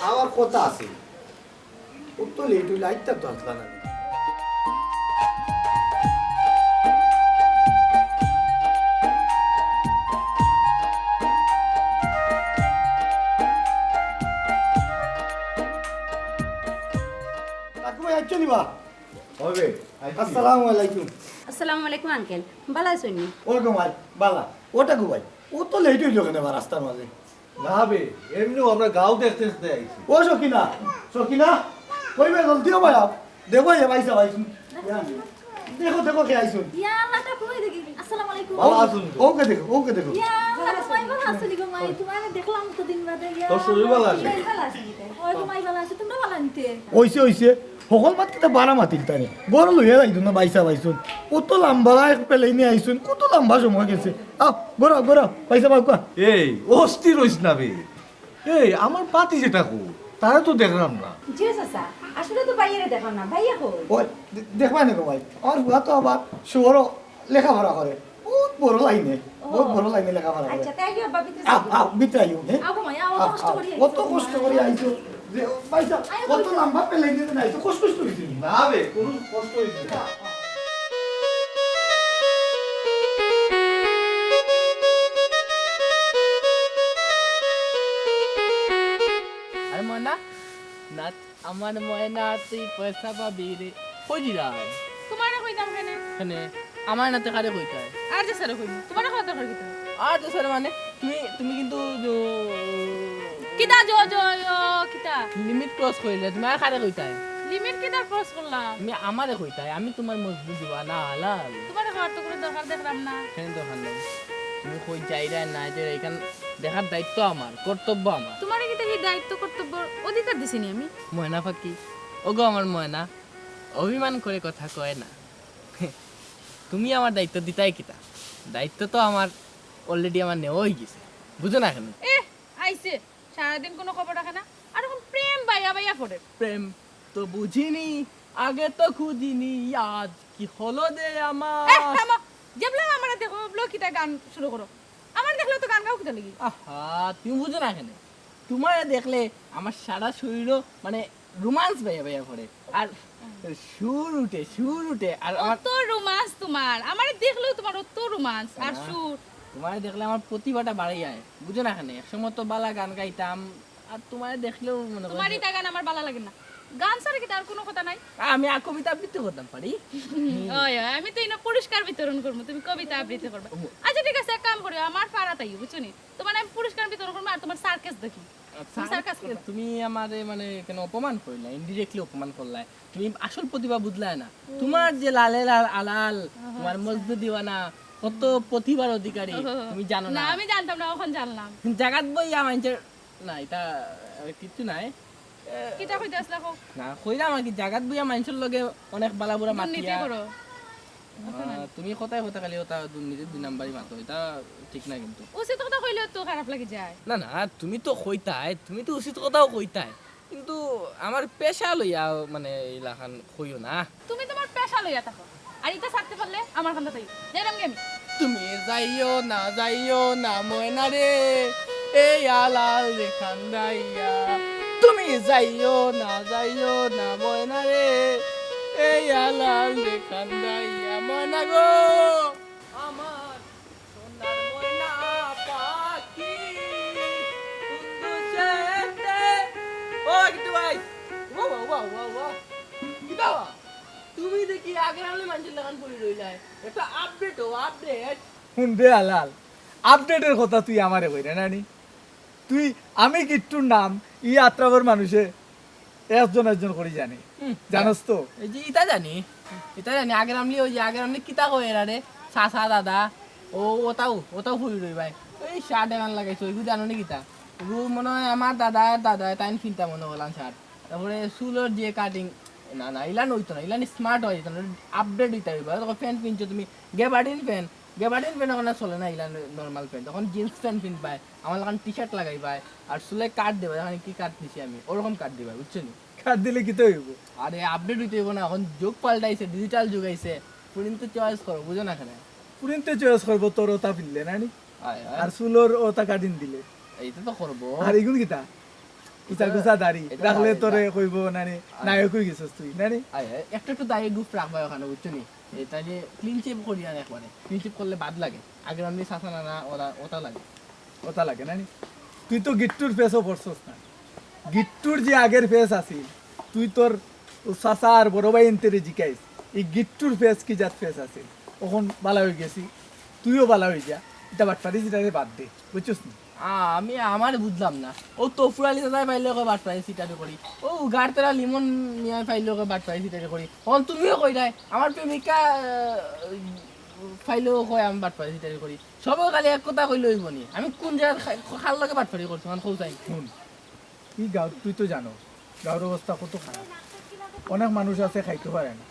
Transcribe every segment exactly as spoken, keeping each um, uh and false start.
আমার কথা আছে। ও তো লেট হইলে আইতা তো আসলা না। কাকু ভাই, আইছো নি বা? হবে, আইছি। আসসালামু আলাইকুম। আসসালামু আলাইকুম আঙ্কেল, ভালা আছইন নি? ওরকম ভাই, বালা। ও টাকু ভাই, ও তো লেট হইল কেন বা রাস্তার মাঝে? না বে, এমনিও আমরা গাঁও দেখতে দেখতে আইছি। ও সকিনা, সকিনা, কই বে জলদি ও ভাই আও। দেখো এ ভাই সাহেব আইছুন। দেখো, দেখো কে আইছুন। ইয়া আল্লাহ, তা কই দেখি? আসসালামু আলাইকুম। ভালা আছুন তো? ওকে দেখো, ওকে দেখো। ইয়া আল্লাহ, তোমায় ভালা আছো নি গো মাই? তোমারে দেখলাম তো দিন বাদে। ইয়া তোর শরীর ভালা আছে? শরীর ভালা আছে নি? ওই গো মাই ভালা আছে, তোমরা ভালা নি তে? ওইছে, ওইছে। হকল মাত কিতা বারা মাতিল তানি। গরু লইয়া যাইতো না, বাইসা বাইসুন। কত লম্বা এক পেলেই নিয়ে আইসুন, কত লম্বা সময় গেছে। আও, গরু, গরু, বাইসা বাউকা। এই, অস্থির হইস না বে। এই, আমার পাতি যেটা কো, তারা তো দেখলাম না। জি চাচা, আসলে তো বাইরে দেখলাম না। ভাইয়া কই? ওই, দে-, দেখবা না গো ভাই। আমার ফুয়া তো আবার শহরও লেখাপড়া করে। বহুত বড় লাইনে, ও। বহুত বড় লাইনে লেখাপড়া করে। আচ্ছা, তাই কি বাবা ভিতরে আহ, যাইতে? আহ, ভিতরে আইও, হ্যাঁ? আও গো মাই, আও, আহ, কষ্ট আহ, করি আইছো। কত কষ্ট করে আইছো। যে, ভাই সাহেব, আইও কত কইছো। লম্বা পেলে নিতে নাই, তো কষ্ট হইছে নি? না বে, কোনো কষ্ট হইছে না। আরে ময়না, নাচ। আমার ময়না তুই পয়সা পাবি রে। কই দিরা? তোমারে কইতাম কেনে? কেনে? আমার নাতে কারে কইতায়? আর যে স্যারে কইবো। তোমারে কইতাম কারে কইতাম? আর যে স্যারে মানে? তুমি, তুমি কিন্তু জ-, কিতা জ-, জ-, জ-, কিতা? লিমিট ক্রস করিলে তুমি আর কারে কইতায়? লিমিট কিতা ক্রস করলাম? তুমি আমারে কইতায়, আমি তোমার মজদুর দিবা না হালাল। তোমারে কওয়ার তো কোনো দরকার দেখলাম না। কেনে দরকার নাই? তুমি কই যাইরায় না যাইরায়, এখান দেখার দায়িত্ব আমার, কর্তব্য আমার। তোমারে কিতা হি দায়িত্ব কর্তব্যর অধিকার দিছি নি আমি? ময়না পাখি, ওগো আমার ময়না, অভিমান করে কথা কয় না। তুমি আমার দায়িত্ব দিতায় কিতা? দায়িত্ব তো আমার already আমার নেওয়া হই গেছে, বুঝো না কেনে? এহ, আইছে, সারাদিন কোনো খবর রাখে না, আর এখন প্রেম বাইয়া বাইয়া পড়ে। প্রেম তো বুঝিনি, আগে তো খুঁজিনি, আজ কি হলো যে আমার। এহ, থামো, যেবলা আমারে দেখো, ওবলা কিতা গান শুরু করো। আমারে দেখলে তো গান গাও কিতা লাগি? আহা, তুমি বুঝো না কেনে? তোমারে দেখলে আমার সারা শরীরও মানে রোমান্স বাইয়া বাইয়া পড়ে। আর সুর উঠে, সুর উঠে। আর আমার অত রোমান্স তোমার, আমারে দেখলেও তোমার অত রোমান্স আর না, সুর। তোমারে দেখলে আমার প্রতিভাটা বাড়ি যায়, বুঝো না কেনে? এক সময় তো বালা গান গাইতাম, আর তোমারে দেখলেও মনে করি তোমার যে ইতা গান আমার বালা লাগে না। গান ছাড়া কিতা আর কোনো কথা নাই? আমি আর কবিতা আবৃত্তি করতাম পারি। ওই, ওই, আমি তো ইনো পুরস্কার বিতরণ করবো, তুমি কবিতা আবৃত্তি করবে। ও। আচ্ছা, ঠিক আছে, এক কাম করি, আমার ফাড়াত আইও, বুঝছো নি? তোমার আমি পুরস্কার বিতরণ করবো আর তোমার সার্কাস দেখি। তুমি সার্কাস করবে। তুমি আমারে মানে কেনে অপমান করলা, indirectly অপমান করলা। তুমি আসল প্রতিভা বুঝলায় না। হুম। তোমার যে লালে লাল আলাল, ও, তোমার আচ্ছা। মজদুর দিওয়ানা, কত প্রতিভার অধিকারী, ও, তুমি জানো না, না। আমি জানতাম না, অখন জানলাম। জাগাত বইয়া মাইনষের, না, ইতা, আহ, কিচ্ছু নাই। এ, কিতা কইতে আসলা কও? না, কইরাম আর কি, জাগাত বইয়া মাইনষের লগে অনেক বালা বুরা দুর্নীতি মাতিয়া। করো। আহ, তুমি কথায় কথা খালি ওটা দুর্নীতি, দুই নাম্বারি মাতো, ইটা ঠিক না কিন্তু। উচিত কথা কইলেও তো খারাপ লাগি যায়। না, না, তুমি তো কইতায়, তুমি তো উচিত কথাও কইতায়, কিন্তু আমার পেশা লইয়া মানে ইলাখান কইও না। তুমি তোমার পেশা লইয়া থাকো, আর ইটা ছাড়তে পারলে আমার কান্দাত আইও। যাইরাম গি আমি। তুমি যাইও না, যাইও না ময়না রে, এই আলাল রে কান্দাইয়া। তুমি যাইও না, যাইও না ময়না রে, এই আলাল রে কান্দাইয়া। ময়না গো, আমার সোনার ময়না পাখি, কুন্দু সেতে। ও, কিট্টু ভাই, ওয়া, ওয়া, ওয়া, ওয়া, ওয়া। কিতা বা? তুমি দেখি আগের আমলে মাইনষের লাখান পড়ি রইলায়। একটা আপডেট অও, আপডেট। হুন রে আলাল, আপডেটের কথা তুই আমারে কইরে না নি? তুই, আমি কিট্টুর নাম, ই আত্রাবর মানুষে একজন একজন করি জানে। হুম। জানোস তো? এই যে ইতা জানি, ইতা জানি, আগের আমলে, ওই যে আগের আমলে কিতা কয় এরারে? চাচা, দাদা, ও, ওটাও, ওটাও ফুরি রই ভাই। ওই শার্ট এখান লাগাইছে, ওইগু জানো নি কিতা? ওগু মনে হয় আমার দাদা, দাদা, তাইন ফিনতা মনে করলাম শার্ট। তারপরে চুলর যে কাটিং, না, না, ইলান অইতো না, ইলান স্মার্ট অওয়া যাইতো না, আপডেট অইতে অইবো। দেখো, ফ্যান ফিনছো তুমি, গেবার্ডিন ফ্যান, গেবার্ডিন ফ্যান অখন আর চলে না, ইলান নরমাল ফ্যান। তখন জিন্স ফ্যান ফিনবায়, আমার লাখান টি শার্ট লাগাইবায়, আর চুলে কাট দিবায়, যেখানে কি কাট দিছি আমি, ওরকম কাট দিবায়, বুঝছো নি? কাট দিলে কিতা অইবো? আরে, আপডেট অইতে অইবো না, অখন যুগ পাল্টাইছে, ডিজিটাল যুগ আইছে, ফুরিন্তে চয়েস করো, বুঝো না কেনে? ফুরিন্তে চয়েস করবো তোর ওটা ফিনলে, না নি? আয়, আয়। আর চুলর ওটা কাটিং দিলে। ইতা তো করবো। আর ইগুন কিতা? কুচা কুচা দাড়ি এটা রাখলে দাড়ি, তোরে এটা- কইবো নানি, নায়ক অই গেছস তুই নানি। আয়, আয়, একটু একটু দাড়ি গুফ রাখবা ওখানে, বুঝছো নি? এটা যে ক্লিন শেভ করি আর একবারে, ক্লিন শেভ করলে বাদ লাগে। আগের আমলি সাসা না না ওরা ওটা লাগে। কথা লাগে নানি। তুই তো গিট্টুর ফেসও পড়ছস না। গিট্টুর যে আগের ফেস আছিল, তুই তোর চাচা আর বড় ভাই এনতেরে জিকাইস, এই গিট্টুর ফেস কি জাত ফেস আছিল? অখন বালা অই গেছি, তুইও বালা অই যা। এটা বাটপারি চিটারি বাদ দে, বুঝছস নি? আ, আমি আমার বুঝলাম না। ও তফুর আলী দাদায় পাইলে কয় বাটপারি চিটারি করি, ও গাড়তেরা লিমন মিয়ায় পাইলে কয় বাটপারি চিটারি করি। অখন তুমিও কইরায়, আমার প্রেমিকা আহ, পাইলেও কয় আমি বাটপারি চিটারি করি। সবে খালি এক কথা কইলে অইবো নি? আমি কোন জাগাত খা- খার লগে বাটপারি করছি, মানে কও চাই। হুন, ই গাঁও তুই তো জানো, গাঁওর অবস্থা কত খারাপ। অনেক মানুষ আছে খাইতো পারে না,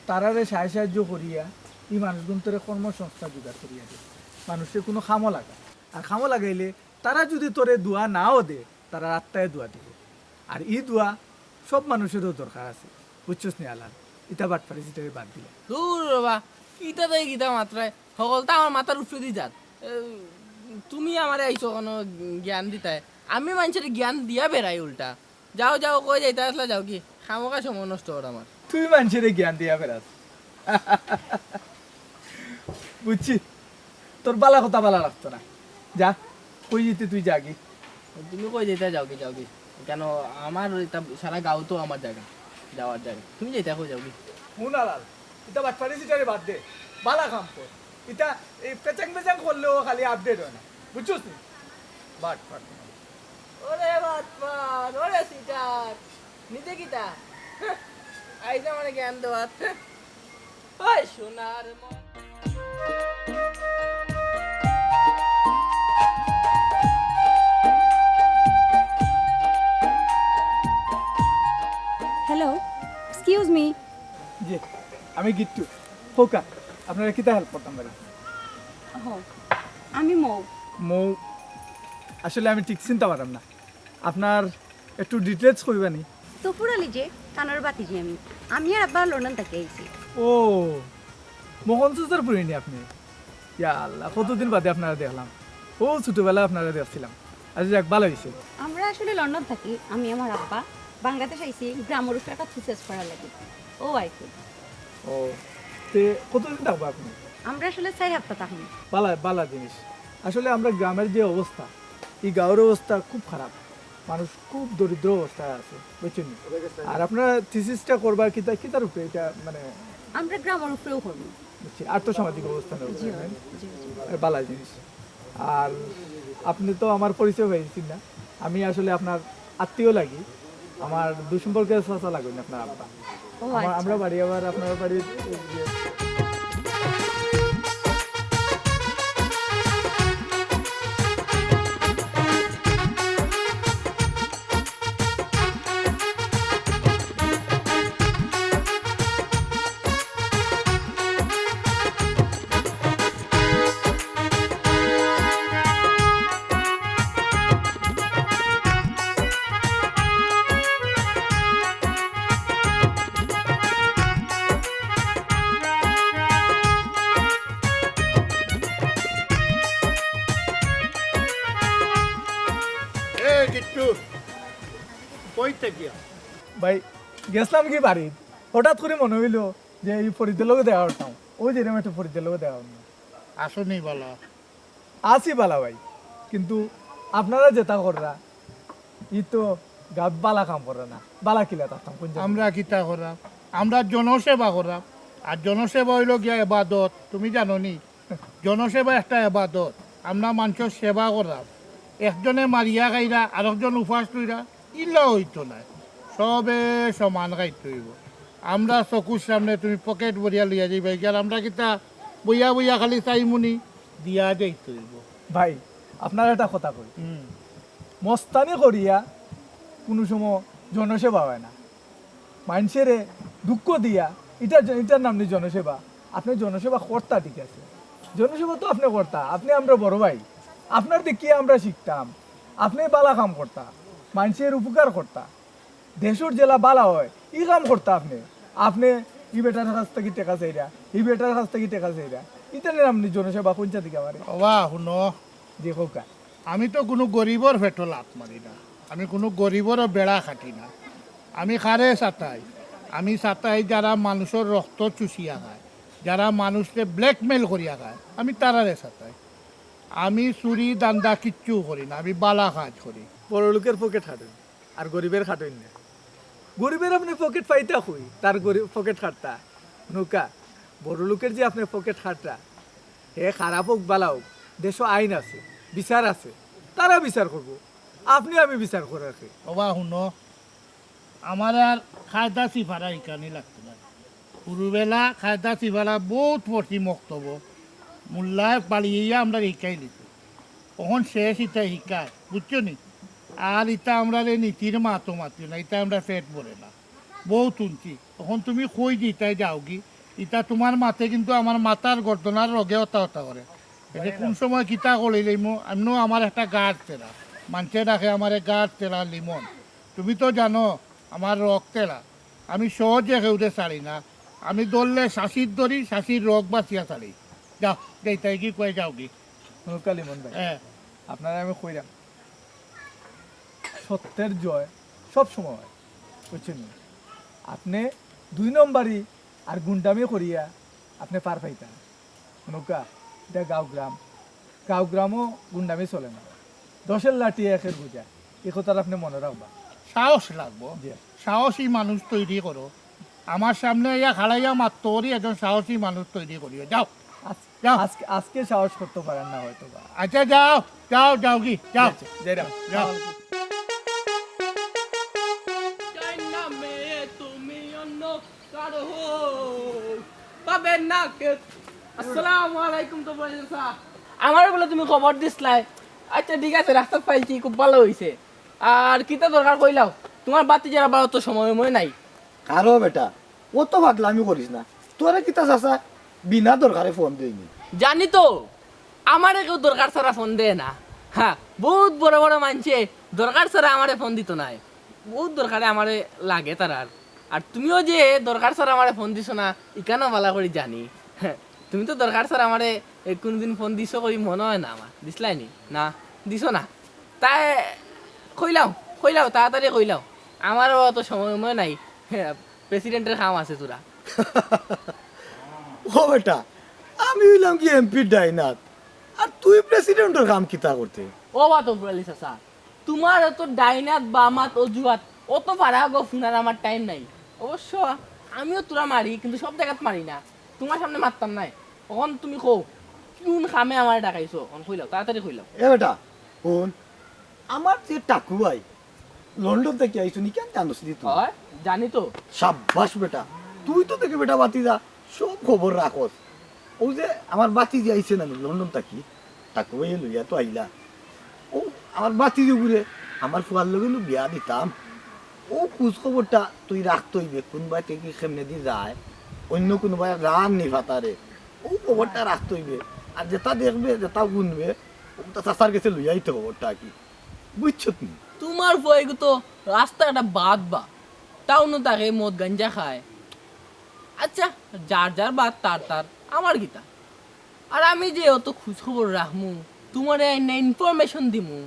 তারারে সাহায্য সাহায্য করিয়া ই মানুষগুনতরে কর্মসংস্থান জোগাড় করিয়া দে, মানুষরে কুনু কামো লাগা। আর কামো লাগাইলে তারা যুদি তোরে দোয়া নাও দে, তারার আত্মায় দোয়া দিবো। আর ই দোয়া সব মানুষেরও দরকার আছে, বুঝছস নি আলাল? ইতা বাটপারি চিটারি বাদ দিলা। দূর বাবা, কিতা দেয় কিতা মাতরায়, হকলতা আমার মাথার উপরেদি যাত। এ, তুমি আমারে আইছো কুনু জ্ঞান দিতায়, আমি মানষরে জ্ঞান দিয়া বেড়াই উল্টা। যাও যাও, কই যাইতা আছলা যাওগি, খামোখা সময় নষ্ট কর আমার। তুই মানষরে জ্ঞান দিয়া বেড়াস। বুঝছি, তোর বালা কথা বালা লাগতো না। যা, কই যাইতে তুই যাগি। তুমি কই যাইতা যাওগি যাওগি, কেন আমার ইতা সারা গাঁও তো আমার জাগা, যাওয়ার জাগা, তুমি যাইতা কই যাওগি। হুন আলাল, ইতা বাটপারি চিটারি বাদ দে, বালা কাম কর। ইতা এই পেচাং পেচাং করলেও খালি আপডেট অয় না, বুঝছস নি? বাটপার। ওরে বাটপার, ওরে চিটার, নিজে কিতা? আইজ আমারে জ্ঞান দেওয়াত। ওই সোনার মন। Hello, excuse me. জি, আমি গিট্টু। কউক্কা, আপনারে কিতা হেল্প করতাম পারি? হো, আমি মৌ। মৌ, আসলে আমি ঠিক চিনতাম পারলাম না। আপনার একটু ডিটেইলস কইবা নি? তফুর আলী যে, তানর ভাতিজি আমি। আমি আর আব্বা লন্ডন থাকি আইছি। ও, মোহন সুজার পুরি নি আপনি? ইয়া আল্লাহ, কতদিন বাদে আপনারে দেখলাম। ও, ছোটবেলায় আপনারে দেখছিলাম। আচ্ছা, যাক, বালা অইছে। আমরা আসলে লন্ডন থাকি, আমি আমার আব্বা। বাংলাদেশ আইছি গ্রামর উপরে একটা থিসিস করার লাগি। ও আর কি। ও, তে কতদিন থাকবা আপনি? আমরা আসলে চাইর হাপ্তা থাকমু। বালা, বালা জিনিস। আসলে আমরা গ্রামের যে অবস্থা, ই গাঁওর অবস্থা খুব খারাপ, মানুষ খুব দরিদ্র অবস্থায় আছে, বুঝছইন নি? আর আপনারা থিসিসটা করবা কিতা, কিতার উপরে ইটা, মানে? আমরা গ্রামর উপরেউ করমু। বুঝছি, আর্থসামাজিক অবস্থার জি, উপরে, হ্যাঁ? জি, জি। এ, বালা জিনিস। আর আপনি তো আমার পরিচয় পাইছইন না, আমি আসলে আপনার আত্মীয় লাগি, আমার দুঃসম্পর্কের চাচা লাগইন আপনার আব্বা। ও, আমার, আচ্ছা। আমরা বাড়ি আবার আপনার বাড়ির ওই যে এ গিট্টু, কই থাকিয়া? ভাই, গেছলাম কি বাড়িত, হঠাৎ করি মনো অইলো যে ই ফরিদর লগে দেখা করতাম, ওই যে এরম একটা ফরিদর লগে দেখা করতাম। আসো নি বালা? আছি বালা ভাই, কিন্তু আপনারা যেতা কররা, ই তো গাত বালা কাম কররা না। বালা কিলা থাকতাম, কোন জায়গায়? আমরা কিতা করাম? আমরা জনসেবা করাম। আর জনসেবা অইলো গিয়া এবাদত, তুমি জানো নি? জনসেবা একটা এবাদত। আমরা মানষর সেবা করাম। একজনে মারিয়া খাইরা, আরকজন উপাস রইরা, ইলা অইতো নায়। সবে সমান খাইতে অইবো। আমরা চকুর সামনে তুমি পকেট ভরিয়া লইয়া যাইবায় গি, আর আমরা কিতা বইয়া বইয়া খালি চাইমু নি? দিয়া যাইতে অইবো। ভাই, আপনার একটা কথা কই, হুম। মস্তানি করিয়া কুনু সময় জনসেবা অয় না। মানষরে দুঃখ দিয়া, ইটা, ইটার নাম নি জনসেবা। আপনে জনসেবা করতা, ঠিক আছে, জনসেবা তো আপনে করতা, আপনে আমরার বড় ভাই, আপনার দেখিয়া আমরা শিখতাম। আপনে বালা কাম করতা, মানষর উপকার করতা, দেশর যেলা বালা অয়, ই কাম করতা আপনে। আপনে ই বেটার কাছ থাকি টেকা চাইরা, ই বেটার কাছ থাকি টেকা চাইরা, ইতার নাম নি জনসেবা, কোন জাত ইগু আমারে? বাবা, হুনো, জি কউক্কা। আমি তো কুনু গরিবর পেটো লাথ মারি না। আমি কুনু গরিবরও বেড়া খাটি না। আমি কারে সাতাই? আমি সাতাই যারা মানুষর রক্ত চুষিয়া খায়, যারা মানুষরে blackmail করিয়া খায়, আমি তারারে সাতাই। আমি চুরি ধান্দা কিচ্ছু করি না, আমি বালা কাজ করি। বড় লোকের পকেট খাটইন, আর গরিবের খাটইন না। গরিবের আপনে পকেট পাইতা কই, তার গরিব পকেট খাটতা নৌকা। বড় লোকের যে আপনে পকেট খাটরা, হে খারাপ অউক বালা অউক, দেশো আইন আছে, বিচার আছে, তারা বিচার করবো, আপনে আমি বিচার করার কে? ওবা হুনো, আমারে আর কায়দা সিফারা হিকানি লাগতো না। হুরুবেলা কায়দা সিফারা বউত পড়ছি মক্তবো, মুল্লায় পাড়িয়া আমরারে হিকাইলিছে। অখন শেষ ইতা হিকায়, বুঝছো নি? আর ইতা আমরারে নীতির মাতো মাতিও না, ইতা আমরার পেট ভরে না। বউত হুনছি, অখন তুমি কই দিতায় যাওগি, ইতা তুমার মাতে কিন্তু আমার মাথার গর্দনার রগে হতা হতা করে। এতে কুন সময় কিতা করিলাইমু, এমনেও আমার একটা গাড় তেরা, মানষে ডাকে আমারে গাড় তেরা লিমন। তুমি তো জানো আমার রগ তেরা, আমি সহজে কেউরে ছাড়ি না। আমি ধরলে শাশির ধরি, শাশির রগ বাছিয়া ছাড়ি। যাও, যাইতায় কি কই যাওগি। নৌকা লিমন ভাই, হ্যাঁ। আপনারে আমি কইরাম, সত্যের জয় সব সময় হয়, বুঝছইন নি? আপনে দুই নম্বরি আর গুন্ডামি করিয়া আপনে পার পাইতা না। নৌকা, ইটা গাঁও গ্রাম, গাঁও গ্রামও গুন্ডামি চলে না। দশের লাঠি একের বুঝা, ই কথাটা আপনে মনো রাখবা। সাহস লাগবো, জি। সাহসী মানুষ তৈরি করো। আমার সামনে আইয়া খাড়াইয়া মাততো করি, একজন সাহসী মানুষ তৈরি করিও। যাও, আজ-, যাও। আজকে, আজকে সাহস করতো পারেন না হয়তো বা। আচ্ছা, যাও, যাও, যাওগি, যাও। আচ্ছা, যাইরাম। যাও। চাই না মেয়ে তুমি অন্য কারো হও, পাবে না কেউ। আসসালামু আলাইকুম তো বলে স্যার। আমারে বুলে তুমি খবর দিছলায়। আচ্ছা, ঠিক আছে, রাস্তাত পাইছি, খুব ভালা অইছে। আর কিতা দরকার কইলাও? তুমার ভাতিজার আবার অত সময় ময় নাই। কারো বেটা, অত পাগলামি করিস না। তোরে কিতা চাচা বিনা দরকারে ফোন দেয়নি? জানি তো, আমারে কেউ দরকার ছাড়া ফোন দেয় না। হ্যাঁ, বউত বড় বড় মানষে দরকার ছাড়া আমারে ফোন দিতো নায়। বউত দরকারে আমারে লাগে তারার। আর তুমিও যে দরকার ছাড়া আমারে ফোন দিছো না, ইখানও ভালা করি জানি। হ্যাঁ, তুমি তো দরকার ছাড়া আমারে, এ, কুনুদিন ফোন দিছো করি মনো অয় না আমার। দিছলায়নি? না, দিছো না। তাই কইলাও, কইলাও, তাড়াতাড়ি কইলাও। আমারও অত সময় ময় নাই। হ্যাঁ, প্রেসিডেন্টের কাম আছে তোরা। ও বেটা, আমি অইলাম কি এমপির ডাইনাত, আর তুই প্রেসিডেন্টের কাম কিতা করতে? ও বা তফরুল আলী চাচা, তুমার অত ডাইনাত বামাত অজুহাত, অত ফারা গফ হুনার আমার টাইম নাই। অবশ্য আমিও তোরা মারি, কিন্তু সব জাগাত মারি না। তুমার সামনে মারতাম নায়। অখন তুমি কও, কুন কামে আমারে ডাকাইছো? অখন কইলাও, তাড়াতাড়ি কইলাও। এ বেটা, হুন, আমার যে টাকু ভাই, লন্ডন থাকি আইছো নি, কেন জানোস নি তুই? অয়, জানি তো। সাব্বাস বেটা, তুই তো দেখি বেটা ভাতিজা, সব খবর রাখস। অউ যে আমার ভাতিজি আইছে না নি লন্ডন থাকি, টাকু ভাইয়ে লইয়া তো আইলা। অউ আমার ভাতিজি ঘুরে, আমার ফুয়ার লগে নু বিয়া দিতাম। অউ খোঁজ খবরটা তুই রাখতে অইবে, কুন বায় থাকি কেমনেদি যায়, অইন্য কুনু বায় যার নি ফাতারে, অউ খবরটা রাখতে অইবে। আর যেটা দেখবে, যেটা হুনবে, অটা চাচার গেছে লইয়া আইতে খবরটা কি। বুঝছত নি? তুমার ফুয়া ইগু তো রাস্তাঘাটে বাদ বা। টাউনো থাকে, মদ গাঞ্জা খায়। আচ্ছা, যার যার বাদ তার তার, আমার কিতা? আর আমি যে অত খোঁজ খবর রাখমু, তুমারে আইনা ইনফরমেশন দিমু,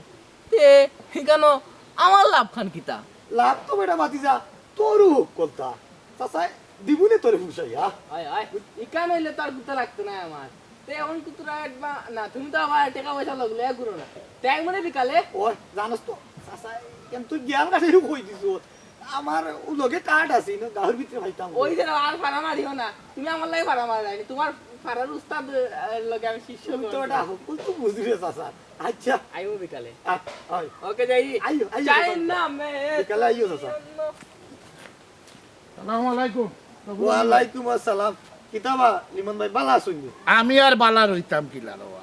তে হিখানো আমার লাভখান কিতা? লাভ তো বেটা ভাতিজা, তোরও হক্কলতা। চাচায় দিবুনে তোরে ফুসাইয়া। অয়, অয়, ইখান অইলে তো আর গুতা লাগতো নায় আমার। তে অখন কুতুরা একবার না, তুমি তো আবার টেকা পয়সা লগ লইয়া ঘুরো না। তে আইমু নে বিকালে। ও, জানোস তো, চাচায়, কেন তুই জ্ঞান কাটাইও কই দিছো? আমার অউ লগে কার্ড আছে, ইনো গাউর ভিতরে পাইতাম। অউ যে আর ফারা মারিও না, তুমি আমার লগে ফারা মারা যায়নি, তুমার ফারার উস্তাদ, আহ, লগে আমি শিষ্য তো গ্রহণ এটা করি। হক্কল তো বুঝি রে চাচা। আচ্ছা। আইমু বিকালে। আ-, অয়। ওকে, যাই। আইও, আইও চাই চাচা। না মে বিকালে আইও চাচা। আসসালামু আলাইকুম। ওয়ালাইকুম আসসালাম। কিতা বা, লিমন ভাই, বালা আছইন নি? আমি আর বালা রইতাম কিলা রে বা?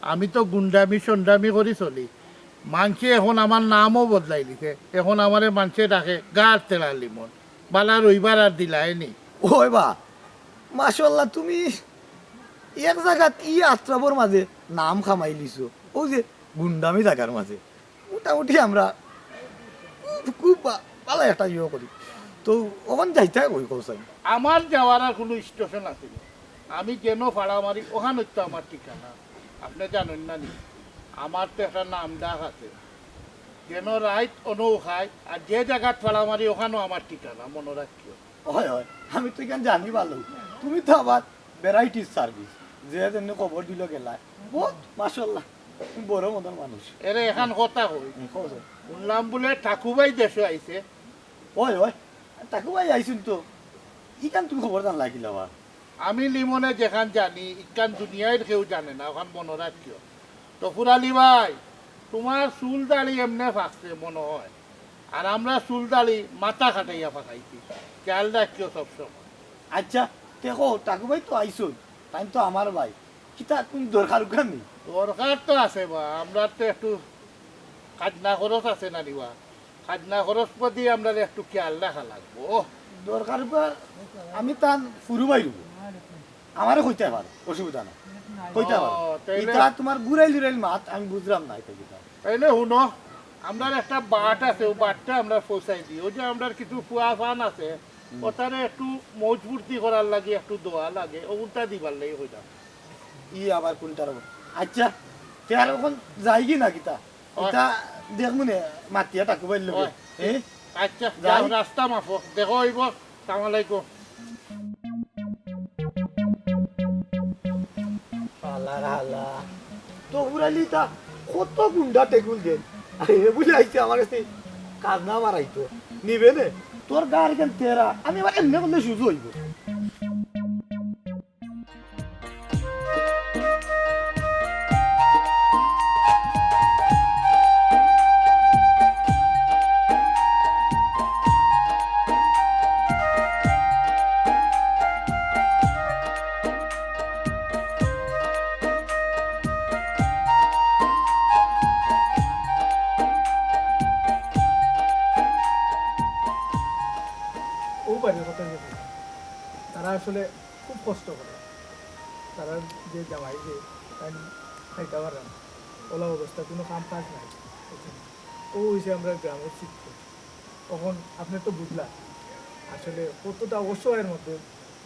আমি তো গুন্ডামি সন্ডামি করি চলি। মানষে অখন আমার নামও বদলাই দিছে। অখন আমারে মানষে ডাকে গার তেরা লিমন। বালা রইবার আর দিলায় নি। ওই বা, মাশাআল্লাহ, তুমি এক জাগাত ই আত্রাবর মাঝে নাম কামাইলিছো। অউ যে গুন্ডামি জাগার মাঝে। মোটামুটি আমরা খুব, খুব বা-, বালা একটা ইয়ে করি। তো অখন যাইতায় কই কও চাই? আমার যাওয়ার আর কুনু স্টেশন আছে নি? আমি যেনো ফাড়া মারি, অখান অইতো আমার ঠিকানা। আপনে জানইন না নি? আমার তো একটা নাম ডাক আছে। যেন রাইত অনও খাই, আর যে জাগাত ফাড়া মারি অখানও আমার ঠিকানা, মনো রাখিও। অয়, অয়, আমি তো ইখান জানি ভালা। তুমি তো আবার ভ্যারাইটিস সার্ভিস, যে যেমনে খবর দিল গেলায়। বউত মাশাআল্লাহ, তুমি বড় মনর মানুষ। এরে, এখান কথা কই। হুম, কও, কও। হুনলাম বুলে ঠাকুভাই দেশো আইছে। অয়, অয়, ঠাকুভাই আইছইন তো। ইখান তুমি খবর জানলায় কিলা বা? আমি লিমনে যেখান জানি, ইখান দুনিয়ার কেউ জানে না, অখান মনো রাখিও। তো ফুরালি ভাই, তুমার চুল দাড়ি এমনে ফাকছে মনো অয়, আর আমরা চুল দাড়ি মাথা খাটাইয়া ফাকাইছি, খেয়াল রাখিও সবসময়। আইচ্ছা, দেখো, ঠাকুভাই তো আইছইন, তাইন তো আমার ভাই, কিতা কুনু দরকার উকান নি? দরকার তো আছে বা, আমরার তো একটু খাজনা খরচ আছে না নি বা, খাজনা খরচ প্রতি আমরার একটু খেয়াল রাখা লাগবো। দরকার উকান, আমি তান ফুরু ভাই অইবো। আমারে কইতায় পারো, অসুবিধা নাই। কইতায় পারো। ও, তাইলে ইতা তুমার গুরাইল-উরাইল মাত, আমি বুঝরাম না ইতা কিতা। তাইলে হুনো, আমরার একটা বাট আছে, অউ বাটটা আমরা পৌঁছাই দিই। অউ যে আমরার কিছু ফুয়া-ফান আছে, হুম। অতারে একটু মৌজ-ফুর্তি করার লাগি একটু দেওয়া লাগে, অগুনতা দিবার লাগি কইরাম। ই আবার কুনটার অবস্থা? আইচ্ছা, তে আর অখন যাইগি না কিতা? অয়। ইতা দেখমুনে মাতিয়া ঠাকুভাইর লগে। অয়। এ? আইচ্ছা, যাই। যাও, রাস্তা মাফো। দেখা অইবো। সালাম আলাইকুম। হালার হালা। তো ফুরালি ইতা কত গুন্ডা টেকুল দেন। আর এ বুলে আইছে আমার গেছে খাজনা মারাইতো। নিবে নে? তোর গার কেন তেরা? আমি আবার এমনে করলে সুজা অইবো। অউ বাড়ির কথা যে বললাম, তারা আসলে খুব কষ্ট করে। তারার যে জামাই যে, তাইন খাইতা পাররা না, অলা অবস্থা, কুনু কাম কাজ নাই, বুঝছইন? অউ অইছে আমরার গ্রামর চিত্র। অখন আপনে তো বুঝলা আসলে কতটা অসহায়র মধ্যে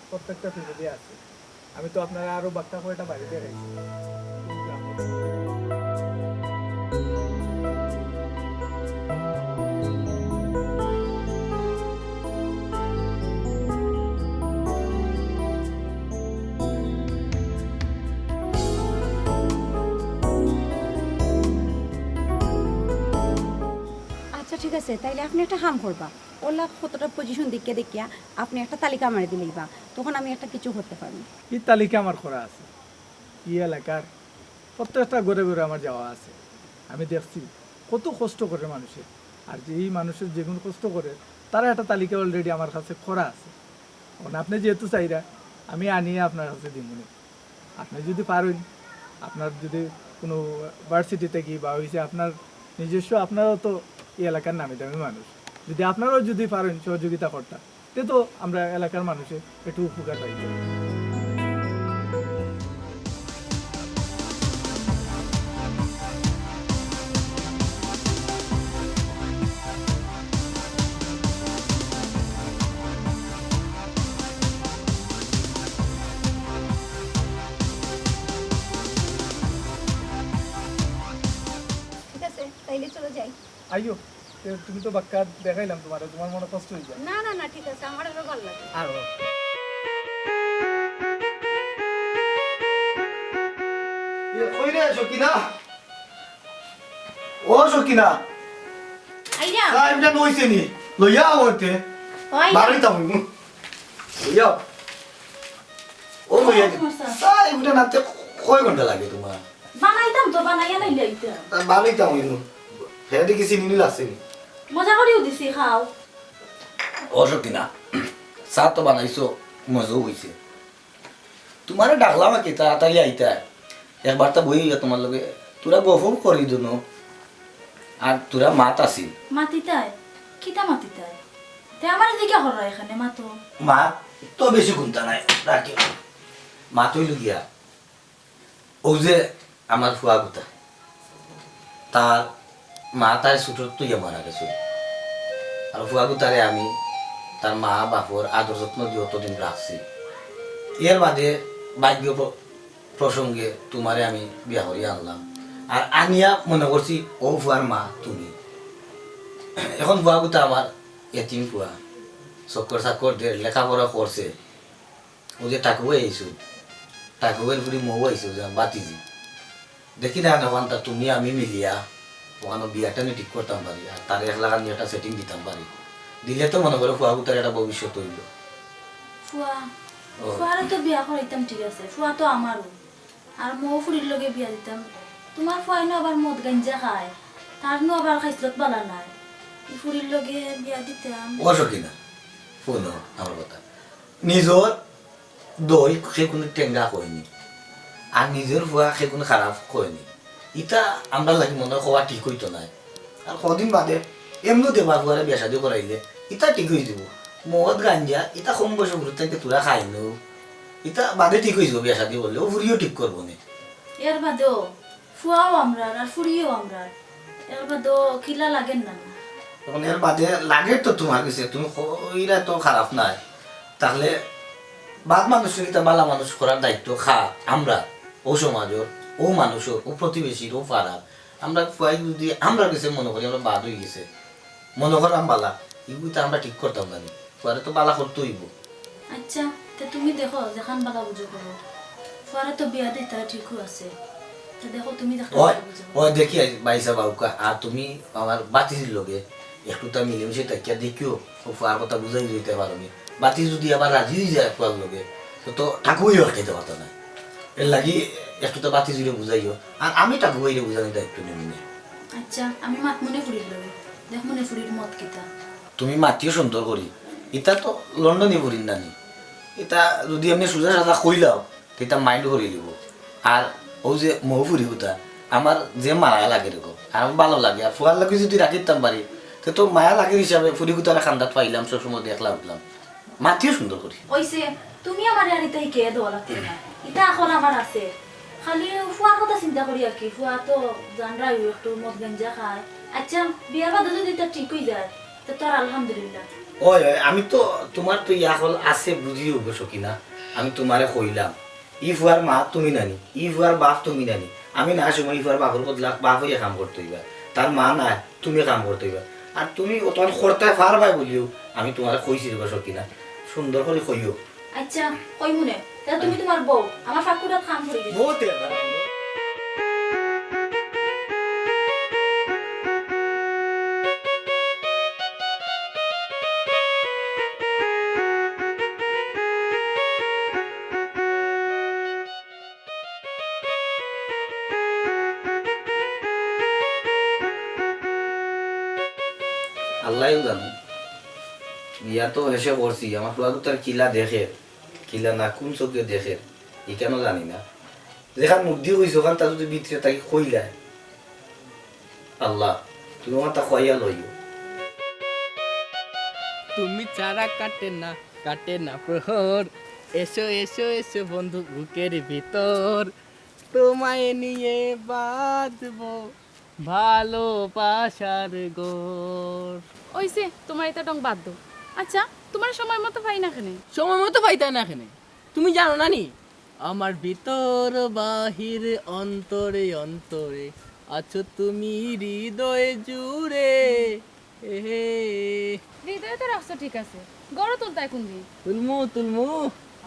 প্রত্যেকটা ফ্যামিলি আছে। আমি তো আপনারে আরো বাক্কা কয়টা বাড়ি দেখাইছি। আচ্ছা, ঠিক আছে, তাইলে আপনে একটা কাম করবা, অলা কতটা পজিশন দেখিয়া দেখিয়া আপনে একটা তালিকা আমারে দিলাইবা, তখন আমি একটা কিছু করতে পারমু। ই তালিকা আমার করা আছে। ই এলাকার প্রত্যেকটা ঘরে ঘরে আমার যাওয়া আছে। আমি দেখছি কত কষ্ট করে মানুষে, আর যে ই মানুষে যেগুন কষ্ট করে, তারা একটা তালিকা already আমার কাছে করা আছে। অখন আপনে যেহেতু চাইরা, আমি আনিয়া আপনার কাছে দিমুনে। আপনে যুদি পারইন, আপনার যুদি কুনু ভার্সিটি থাকি বা অইছে আপনার নিজস্ব, আপনারাও তো ই এলাকার নামি দামি মানুষ, যুদি আপনারাও যুদি পারইন সহযোগিতা করতা, তে তো আমরা এলাকার মানুষে একটু উপকার পাইতো। ঠিক আছে, তাইলে চলো যাই। আইও, তে তুমি তো বাক্কা দেখাইলাম তুমারে, তুমার মনো কষ্ট অইযায়। না, না, না, ঠিক আছে, আমার আরো ভালা লাগে। আরো। এ, কই রে, সকিনা? ও সকিনা। আইয়া। চা ইটা নইছে নি? লইয়া আও অতে। ও আইয়া। বাড়িত আও। লইয়া আও। ও লইয়া আও। চা ইটা নাতে কয় ঘন্টা লাগে তুমার? বানাইতাম তো, বানাইয়া নাইলে আইতাম। তা বানাইতাম অইলো। হে দেখি চিনি নি লাগছে নি? মজা করিউ দিছি, খাও। ও সকিনা, চা তো বানাইছো, মজাও অইছে। তুমারে ডাকলাম আর কি, তাড়াতাড়ি আইতা। একবার তা বই তুমার লগে, তুরা গফও করি দুনো। আর তুরা মাত আছিল। মাতিতায়? কিতা মাতিতায়? তে আমারে জিকা কররা এখানে, মাতো। মাত তো বেশি গুনতা নাই, রাখি। মাত অইল গিয়া, অউ যে আমার ফুয়াগুতা, তার মা তার ছোটর তুইয়া মারা গেছে। আর ফুয়াগুতারে আমি তার মা বাপর আদর যত্ন দি অতদিন রাখছি। এর বাদে ভাগ্য প্র-, প্রসঙ্গে তুমারে আমি বিয়া করি আনলাম। আর আনিয়া মনে করছি অউ ফুয়ার মা তুমি। এখন ফুয়াগুতা আমার এতিম ফুয়া, চক্কর চাক্কর দের, লেখাপড়া করছে। অউ যে টাকু ভাই আইছো, টাকু ভাইর ফুড়ি মৌ আইছো, যে বাতিজি। দেখি না, অখানতা তুমি আমি মিলিয়া অখানো বিয়াটা নি ঠিক করতাম পারি, আর তারে একলাখান একটা setting দিতাম পারি। দিলে তো মনো করো ফুয়াগুতার একটা ভবিষ্যৎ অইলো। ফুয়া, ও। ফুয়ারে তো বিয়া করাইতাম, ঠিক আছে, ফুয়া তো আমারও। আর মৌ ফুড়ির লগে বিয়া দিতাম। তুমার ফুয়ায় নু আবার মদ গাঞ্জা খায়, তার নু আবার খাইছলত বালা নাই। ই ফুড়ির লগে বিয়া দিতাম। ও সকিনা, হুনো আমার কথা। নিজর দই কে কুনু টেঙ্গা কয়নি, আর নিজর ফুয়া কে কুনু খারাপ কয়নি। ইতা আমরার লাগি মনো অয় কওয়া ঠিক অইতো নায়। আর কদিন বাদে এমনেউ দেখবা ফুয়ারে বিয়া শাদি করাইলে ইতা ঠিক অইযিবো। মদ গাঞ্জা ইতা কম বয়সর ফুড়ির থাকি থুড়া খাইনু, ইতা বাদে ঠিক অইযিবো বিয়া শাদি করলে, অউ ফুড়িও ঠিক করবো নে। এর বাদেও ফুয়াও আমরার, আর ফুড়িও আমরার। এর বাদেও কিলা লাগের না নি? এখন এর বাদে লাগের তো তুমার গেছে, তুমি কইরায় তো খারাপ নায়। তাইলে বাদ মানুষরে ইতা বালা মানুষ করার দায়িত্ব কার? আমরার, অউ সমাজর, অউ মানুষর, অউ প্রতিবেশীর, অউ পাড়ার। আমরার ফুয়ায় যুদি আমরার গেছে মনো করি আমরা বাদ অইগেছে, মনো কররাম বালা, ইগুতা আমরা ঠিক করতাম না নি। ফুয়ারে তো বালা করতে অইবো। আচ্ছা, তে তুমি দেখো, যেখান বালা বুঝো করো। ফুয়ারে তো বিয়া দিতা ঠিকউ আছে। তে দেখো, তুমি যেখান ওই, বালা বুঝো। ওই দেখি আই, ভাইসাব আউক্কা, আর তুমি আমার বাতিজির লগে একটুতা মিলেমিশে থাকিয়া দেখিও, অউ ফুয়ার কথা বুঝাই দিতে পারো নি। বাতিজি যুদি আবার রাজি অইযায় ফুয়ার লগে, তে তো টাকু ভাইও আটকাইতে পারতা নায়। এরলাগি একটুতা বাতিজিরে বুঝাইও, আর আমি টাকু ভাইরে বুঝানির দায়িত্ব নিমু নে। আচ্ছা, আমি মাতমু নে ফুড়ির লগে, দেখমু নে ফুড়ির মত কিতা। তুমি মাতিও সুন্দর করি, ইতা তো লন্ডনি ফুড়ির নানি, ইতা যুদি এমনে সুজা সাজা কইলাও, তে ইতা mind করিলিবো। আর অউ যে মৌ ফুড়িগুতা, আমার যে মায়া লাগে রেগো, আর আমার ভালা লাগে, আর ফুয়ার লাগি যুদি রাখিতাম পারি, তে তো মায়া লাগের হিসাবে ফুড়িগুতারে কান্দাত পাইলাম, সব সময় দেখলাম উঠলাম। মাতিও সুন্দর করি। অইছে, তুমি আমারে আর ইতা হিকাইয়া দেওয়া লাগতো না। ইতা এখন আমার আছে। খালি ফুয়ার কথা চিন্তা করি আর কি। ফুয়া তো জানরায় একটু মদ গাঞ্জা খায়। আচ্ছা, বিয়ার বাদে যুদি ইতা ঠিক অইযায়, তে তো আর আলহামদুলিল্লাহ। ওই, ওই, আমি তো, তুমার তো ইয়া হকল আছে, বুঝিও অবশ্য কিনা। আমি তুমারে কইলাম, ই ফুয়ার মা তুমি নানি, ই ফুয়ার বাপ তুমি নানি। আমি না সময় ই ফুয়ার বাপর বদলা বাপ অইয়া কাম করতে অইবা। তার মা নাই, তুমি কাম করতে অইবা। আর তুমি অতখান করতায় পারবায় বুলিও আমি তুমারে কইছি রে বা সকিনা। সুন্দর করি কইও। আচ্ছা, কইমু নে। তে তুমি তুমার বউ, আমার ফাকুরাত কাম করি দিও। বউ তে আল্লায়উ জানে। বিয়া তো হেষে করছি, আমার ফুয়াগুতার কিলা দেখের, কিলা না, কুন চউখে দেখের, ইখানও জানি না। যেখান মুখদি কইছি, অখানতা যুদি ভিতরে থাকি কইলায়, আল্লাহ, তুমি অখানতা কইয়া লইও। তুমি ছাড়া কাটে না, কাটে না প্রহর। এসো, এসো, এসো বন্ধু বুকের ভিতর। তোমায় নিয়ে বাঁধবো ভালোবাসার ঘর। অইছে, তুমার ইতা ঢং বাদ দেও। আচ্ছা, তুমারে সময় মতো পাই না কেনে? সময় মতো পাইতায় না কেনে? তুমি জানো না নি? আমার ভিতর বাহির অন্তরে অন্তরে আছো তুমি হৃদয় জুড়ে। এ হে। হৃদয়ে তো রাখছো ঠিক আছে, ঘরো তুলতায় কুনদিন? তুলমু, তুলমু।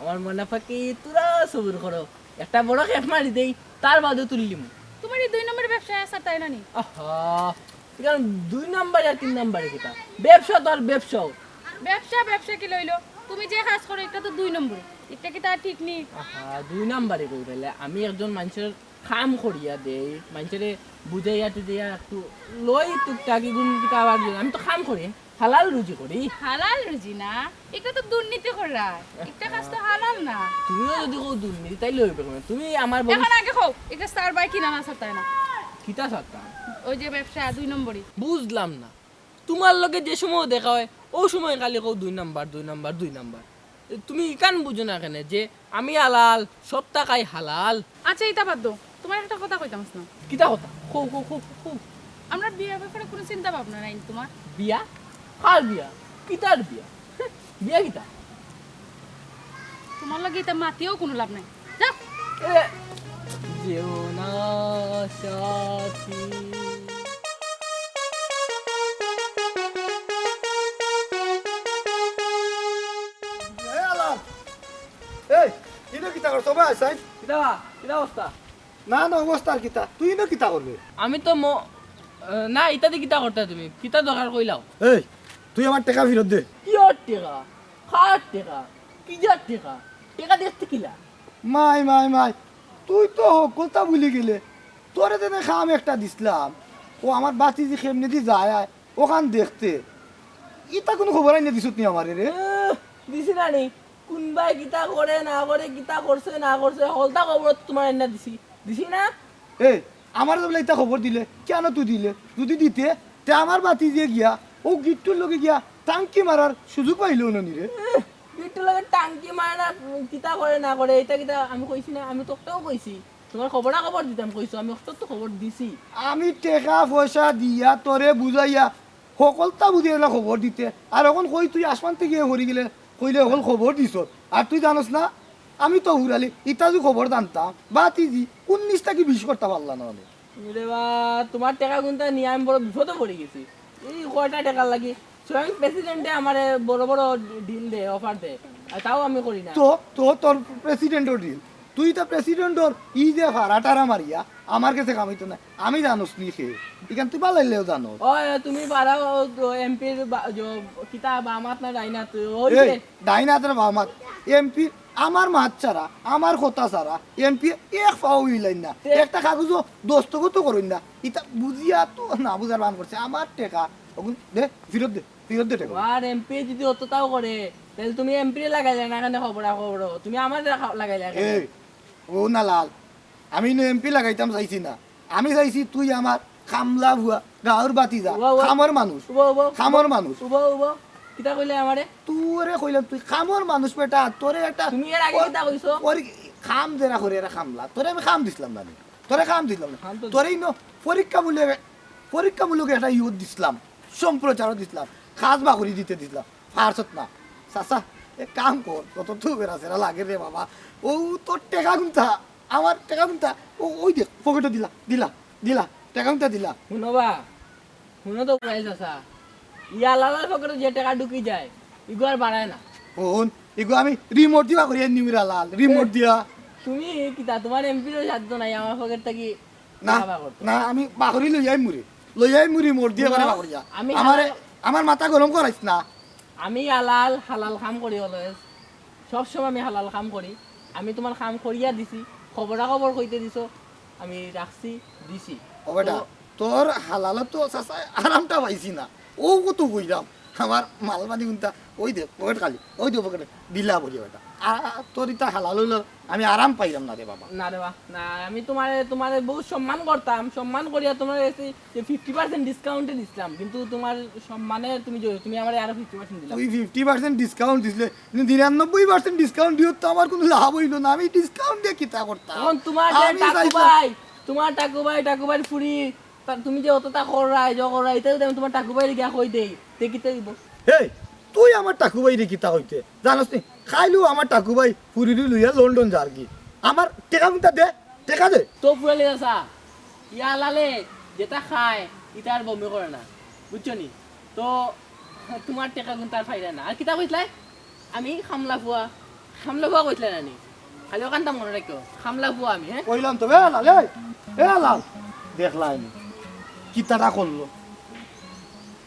আমার মনা পাখি, থুড়া সবুর করো, একটা বড় খেপ মারি দেই, তার বাদে তুলিলিমু। তুমার ই দুই নম্বরি ব্যবসায় আছাড়তায় না নি? আহা, ইখান দুই নম্বরি আর তিন নম্বরি কিতা? ব্যবসা তো আর ব্যবসা। ব্যবসা, ব্যবসা কিলা অইলো? তুমি যে কাজ করো, ইটা তো দুই নম্বরি। ইটা কিতা ঠিক নি? আহা, দুই নম্বরি কই পাইলে? আমি একজন মানষর কাম করিয়া দেই, মানষরে বুঝাইয়া টুঝাইয়া একটু লই টুকটাক ইগুন কিতা আবার লই। আমি তো কাম করি, হালাল রুজি করি। হালাল রুজি না, ইটা তো দুর্নীতি কররায়। ইটা কাজ তো হালাল না। তুমিও যুদি কও দুর্নীতি, তাইলে অইবো কেনে? তুমি আমার বউ। এখন আগে কও, ইটা ছাড়বায় কি না ছাড়তায় না? কিতা ছাড়তাম? অউ যে ব্যবসা দুই নম্বরি। বুঝলাম না, তুমার লগে যে সময় দেখা অয়, অউ সময় খালি কও দুই নাম্বার, দুই নাম্বার, দুই নাম্বার। তুমি ইখান বুঝো না কেনে যে আমি হালাল, সব টাকাই হালাল? আচ্ছা, ইতা বাদ দেও, তুমারে একটা কথা কইতাম আছলাম। কিতা কথা? কও, কও, কও, কও। আমরার বিয়ার ব্যাপারে কুনু চিন্তা ভাবনা নাই নি তুমার? বিয়া? কার বিয়া? কিতার বিয়া? বিয়া কিতা? তুমার লগে ইতা মাতিয়াও কুনু লাভ নাই। যাও। এ, যেও না সাথী। কিনো কিতা করছ বা, আইসাই? কিতা বা? কিতা অবস্থা? না, না, অবস্থা আর কিতা? তুই ইনো কিতা করবে? আমি তো ম-, আহ, না, ইতা দি কিতা করতে তুমি? কিতা দরকার কইলাও? এই, তুই আমার টেকা ফিরত দে। কিয়র টেকা? কার টেকা? কিজার টেকা? টেকা দেখতে কিলা? মাই, মাই, মাই, তুই তো হকলতা ভুলি গেলে। তোরে যেনে কাম একটা দিছলাম, ও আমার বাতি যে কেমনে দি যায় আয়, ওখান দেখতে। ইতা কুনু খবর আইনে দিছত নি আমারে রে? এহ, দিছি না নি? কুনবায় কিতা করে না করে, কিতা করছে না করছে, হকলতা খবর তো তুমার আইনা দিছি। দিছি না? এ, আমারে তো বলে ইতা খবর দিলে, কেনে তুই দিলে? যুদি দিতে, তে আমার বাতি যে গিয়া, ও গিট্টুর লগে গিয়া টাংকি মারার সুযোগ পাইলো না নি রে। এহ, গিট্টুর লগে টাংকি মারে না, উম, কিতা করে না করে, ইতা কিতা আমি কইছি না? আমি তো একটাও কইছি। তুমার খবরা খবর দিতাম কইছো, আমি অত তো খবর দিছি। আমি টেকা পয়সা দিয়া তোরে বুঝাইয়া হকলতা বুঝিয়া এলা খবর দিতে, আর অখন কই তুই আসমান থাকি পড়ি গেলে কইলে হকল খবর দিছত, আর তুই জানোস না? আমি তো হুরালি ইতা যে খবর জানতাম, বাতি দি উনিশ থাকি বিশ করতা পারলা না অনে। রে বা, তুমার টেকা কুনতা নিয়া আমি বড় বিপদো পড়ি গেছি। এই কয়টা টেকার লাগি স্বয়ং প্রেসিডেন্টে আমারে বড় বড় ডিল দে, অফার দে, আর তাও আমি করি না। তো, তো তোর প্রেসিডেন্টর ডিল, তুই তো প্রেসিডেন্টর ই যে ফাড়া টারা মারিয়া আমার গেছে কামাইতো না, আমি জানোস নি খে, ইখান তুই বালাইলেও জানোস। ওই, তুমি পারাও এমপির কিতা বাম আত না ডাইন আত, ওই এই, যে ডাইন আত আর বাম আত, এমপি আমার মাত ছাড়া, আমার কথা ছাড়া এমপি এক পাও হিলাইন না, তে- একটা কাগজও দস্তখতও করইন না। ইতা বুঝিয়া তো না বুঝার বান করছে। আমার টেকা অগুন দে, ফিরত দে, ফিরত দে টেকা। আর এমপি যদি অততাও করে, তাইলে তুমি এমপিরে লাগাইলা না, এখানে খবরা খবর, তুমি আমারে লাগাইলা এখানে। এই, ও না লাল, আমি নু এমপি লাগাইতাম চাইছি না, আমি চাইছি তুই আমার কামলা ফুয়া, গাঁওর বাতিজা, উবা, উবা। কামর মানুষ, উবা, উবা, উবা। কামর মানুষ। উবা, উবা। কিতা কইলে আমারে? তোরে কইলাম তুই কামর মানুষ বেটা, তোরে একটা তুমি এর আগে পরি-, কিতা কইছো? পরি-, কাম যেরা করে এরা কামলা, তোরে আমি কাম দিছলাম না নি? তোরে কাম দিছলাম না। কাম তো তোরে ইনো পরীক্ষামূলক, পরীক্ষামূলক একটা ইউথ দিছলাম, সম্প্রচারও দিছলাম, কাজ বাকরি দিতে দিছলাম, পারছত না। চাচা, এক কাম কর, কত তো বেড়া সেরা লাগে রে বাবা। ও তোর টেকা কুনতা, আমার টেকা কুনতা, ও, ওই দেখ, পকেটো দিলা, দিলা, দিলা, টেকা কুনতা দিলা। হুনো বা, হুনো তো ভাই চাচা, ইয়া লালার পকেটো যে টেকা ঢুকি যায়, ইগু আর বাড়ায় না। হুন, ইগু আমি রিমোট দিবা করি নিমিরা লাল, রিমোট এ, দিয়া। তুমি কিতা, তুমার এমপিরও সাধ্য নাই আমার পকেট থাকি না, বাবা করতো। না, আমি বাকরি লইয়াই মুড়ি। লইয়াই মুড়ি মোর দিয়ে হুনো, করে বাকরি যা। আমি আমারে, হালাল আমার মাথা গরম করাইস না। আমি হালাল, হালাল কাম করি always। সব সময় আমি হালাল কাম করি। আমি তুমার কাম করিয়া দিছি। খবরা খবর কইতে দিছো। আমি রাখছি, দিছি। ও বেটা, তো তোর হালালো তো চাচা আরামটা পাইছি না। ও কত কইরাম। আমার মাল মানি কুনতা, ওই দে, পকেট খালি। ওই দে পকেটে। দিলা বলি বেটা। আ, আ, তোর ইতা হালাল অইলো, আমি আরাম পাইরাম না রে বাবা। না রে বা, না, আমি তুমারে, তুমারে বহুত সম্মান করতাম, সম্মান করিয়া তুমার কাছে যে fifty percent discount এ দিছলাম, কিন্তু তুমার সম্মানে তুমি যে, তুমি আমারে আরো fifty percent দিলাম। তুই fifty percent discount দিছলে, কিন্তু নিরানব্বই percent discount দিও তো আমার কুনু লাভ অইলো না, আমি discount দিয়া কিতা করতাম? অখন তুমার যে আমি টাকু চাইতাম ভাই, তুমার টাকু ভাই, টাকু ভাইর ফুরি, তা তুমি যে অততা কররায়, জ কররায়, ইতা যদি আমি তুমার টাকু ভাইরে গিয়া কই দেই, তে কিতা অইবো? এই, তুই আমার টাকু ভাইরে কিতা কইতে? জানোস নি? কাইলউ আমার টাকু ভাই ফুরিরে লইয়া লন্ডন যারগি। আমার টেকা কুনতা দে, টেকা দে। তো ফুরালি চাচা, ইয়া লালে যেতা খায়, ইতা আর বমি করে না, বুঝছো নি? তো তুমার টেকা কুনতা আর পাইরায় না। আর কিতা কইছলায়? আমি কামলা ফুয়া, কামলা ফুয়া কইছলায় না নি? খালি অখানতা মনো রাখিও, কামলা ফুয়া আমি, হে? কইলাম তো, এ লাল, এই, এ লাল, দেখলায় নি? কিতাটা করলো?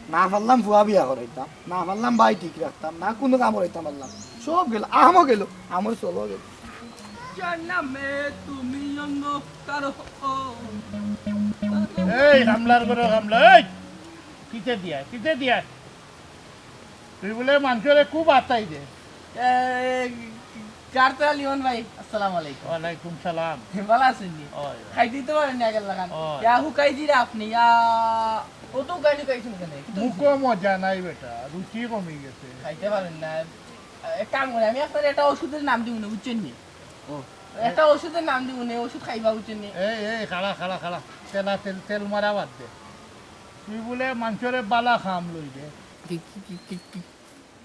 না পারলাম ফুয়া বিয়া করাইতাম, না পারলাম ভাই ঠিক রাখতাম, না কুনু কাম করাইতাম পারলাম, সব গেল, আমও গেল, আমর চলও গেল। জানা মে তুমি অন্য কারো। এই কামলার ঘরো কামলা, এই! কিতা দিয়া, কিতা দিয়া? তুই বুলে মানষরে খুব আতাই দে। এ, কারতারা লিমন ভাই, আসসালামু আলাইকুম। ওয়ালাইকুম সালাম। ভালা আছইন নি? অয়। খাইতে তো পারইন না আগের লাখান। অয়। ইয়া হুকাই দিরা আপনে, ইয়া অত হুকাই হুকাইছইন কেনে? কিতা মুখো অইছে? মজা নাই বেটা, রুচি কমি গেছে। খাইতে পারইন না। এক কাম করি, আমি আপনারে একটা ওষুধের নাম দিমু নে, বুঝছইন নি? ও। একটা ওষুধের নাম দিমু নে, ওষুধ খাইবা, বুঝছইন নি? এই, এই, খাড়া, খাড়া, খাড়া। তেলা তেল, তেল মারা বাদ দে। তুই বুলে মানষরে বালা কাম লই দে। কি, কি, কি, কি, কি,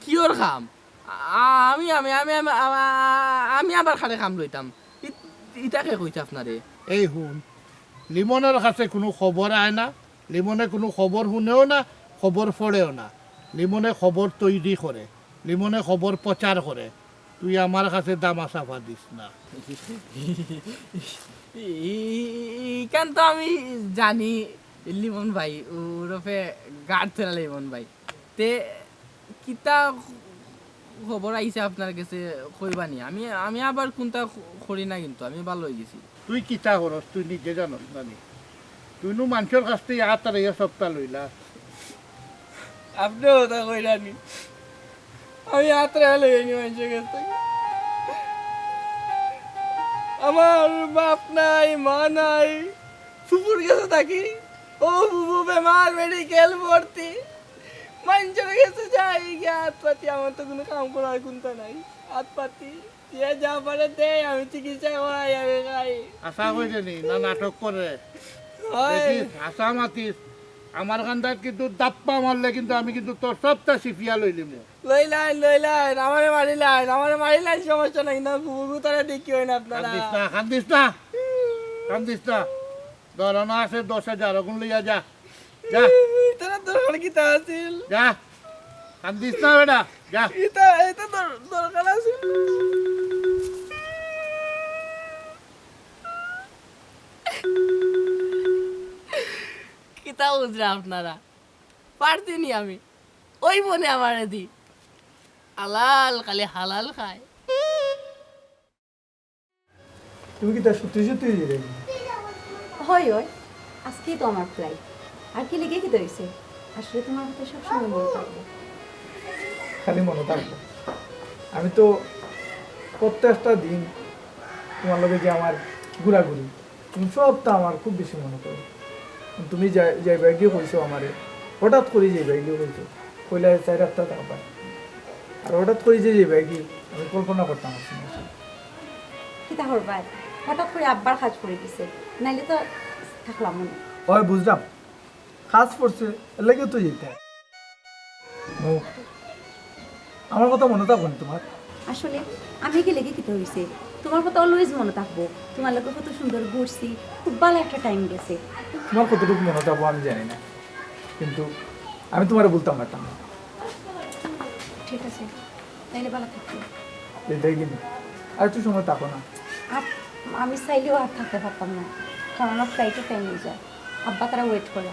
কিওর কাম? আ-, আমি, আমি, আমি, আমি, আ-, আ-, আমি আবার কারে কাম লইতাম? ই-, ইতা কে কইছে আপনারে? এই হুন, লিমনর কাছে কুনু খবর আয় না, লিমনে কুনু খবর হুনেও না, খবর পড়েও না। লিমনে খবর তৈরি করে, লিমনে খবর প্রচার করে। তুই আমার কাছে দামা চাপা দিস না। ইখান তো আমি জানি, লিমন ভাই, ওরফে গাড় তেরা লিমন ভাই। তে কিতা খবর আইছে আপনার গেছে, কইবানি? আমি, আমি আবার কুনতা করি না, কিন্তু আমি ভালা অইগেছি। তুই কিতা করস তুই নিজে জানস না নি? তুই নু মানষর কাছ থাকি আতরাইয়া সবতা লইলা। আপনে অতা কইরা নি, আমি আতরাইয়া লইয়া নি মানষর কাছ থাকি। আমার বাপ নাই, মা নাই, ফুফুর গেছে থাকি। ও ফুফু বেমার, মেডিকেল ভর্তি। মানষর গেছে যাই গিয়া আত পাতি, আমার তো কুনু কাম করার কুনতা নাই। আত পাতি, যে যা পারে দেয়, আমি চিকিৎসা করাই, আমি খাই। হাছা কইরে নি, না নাটক করে? অয়। দেখিস, হাছা মাতিস। আমার কান্দাত কিন্তু দাপ্পা মারলে কিন্তু আমি কিন্তু তোর সবতা ছিপিয়া লইলিমু। লইলাইন, লইলাইন, আমারে মারিলাইন, আমারে মারিলাইন, সমস্যা নাই, কিন্তু আমার ফুফু গুতারে দেখিও না আপনারা। কান্দিস না, কান্দিস না, কান্দিস না। ধর, অনো আছে দশ হাজার, অগুন লইয়া যা। যা। ইতার দরকার কিতা আছিল? যা। কান্দিস না বেটা, যা। ইতা, ইতা দর-, দরকার আছিল। কিতা বুঝরা আপনারা? পারছি নি আমি। অইবো নে আমারে দি। হালাল, খালি হালাল খায়। তুমি কিতা সত্যি সত্যি অইযাইরায় নি? অয়, অয়, আজকেই তো আমার ফ্লাইট। আর কিলাগি, কিতা অইছে? আসলে তুমার কথা সবসময় মনো থাকবো। খালি মনো থাকবো? আমি তো প্রত্যেকটা দিন তুমার লগে যে আমার ঘুরাঘুরি, তুমি সবতা আমার খুব বেশি মনো পড়ে। তুমি যাই-, যাইবায়গি কইছো আমারে, হঠাৎ করি যাইবায়গি কইছো, কইলায় চাইর হাপ্তা থাকবায়। আর হঠাৎ করি যে যাইবায়গি, আমি কল্পনা করতাম পারছি না। কিতা করবায়, হঠাৎ করি আব্বার কাজ পড়ি গেছে, নাইলে তো থাকলামউ না। অয় বুঝলাম, কাজ পড়ছে, এরলাগিউ তো যাইতায়। নো, আমার কথা মনো থাকবো নি তুমার? আসলে আমি গেলেগি কিতা অইছে? তুমার কথা always মনো থাকবো। তুমার লগে কত সুন্দর ঘুরছি, খুব ভালা একটা টাইম গেছে। তুমার কতটুকু মনো থাকবো আমি জানি না, কিন্তু আমি তুমারে ভুলতাম পারতাম না। ঠিক আছে, তাইলে ভালা থাকিও। এটাই কিন্তু আর একটু সময় থাকো না। আর আমি চাইলেও আর থাকতাম পারতাম না, কারণ আমার ফ্লাইটর টাইম অই যায়। আব্বা তারা ওয়েট করে।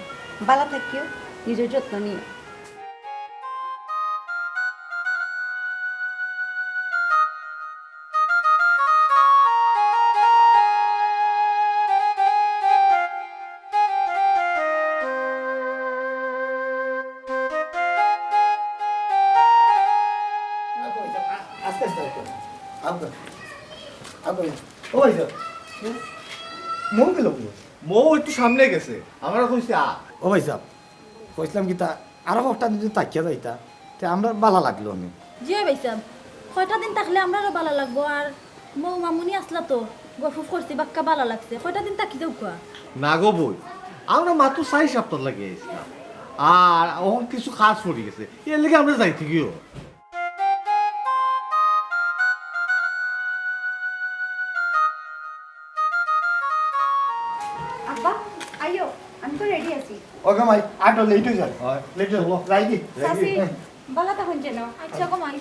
ভালা থাকিও, নিজর যত্ন নিও। আস্তে আস্তে, আস্তে। আপ কর। আপ কর। ও ভাই সাহেব, মৌ গেল কই? মৌ একটু সামনে গেছে, আমারে কইছে আ। ও ভাই সাহেব, কইছিলাম কিতা, আরো কয়টা দিন যদি থাকিয়া যাইতা, তে আমরার ভালা লাগলো অনে। জি ভাই সাহেব, কয়টা দিন থাকলে আমরারও ভালা লাগবো। আর মৌ মামুনি আছলা তো, গফ করছি, বাক্কা ভালা লাগছে। কয়টা দিন থাকি যাউক্কা। না গো বইন, আমরা মাত্র চাইর হাপ্তার লাগি আইছিলাম, আর অখন কিছু কাজ পড়ি গেছে, এরলাগি আমরা যাইতে গিও। আব্বা, আইও, আমি তো রেডি আছি। ওকে মাই, আটো, লেট অই যায়। হয়। লেট অই যায়। চলো। যাই কি? চাচি, হ্যাঁ। ভালা থাকইন যেন। আচ্ছা গো মাই,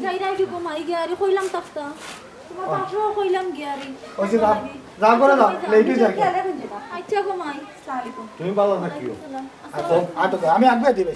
যাইরায় গি গো মাই, গিয়ারি কইলাম তাকতা। তুমার বাপরেও কইলাম গিয়ারি। ওই যে যাও, যাও করে যাও, লেট অই যায়। খেয়াল রাখইন যেন। আচ্ছা গো মাই। আসসালামু আলাইকুম। তুমি ভালা থাকিও। ওয়ালাইকুম সালাম। আচ্ছা, আটো, আমি আগে দিবে।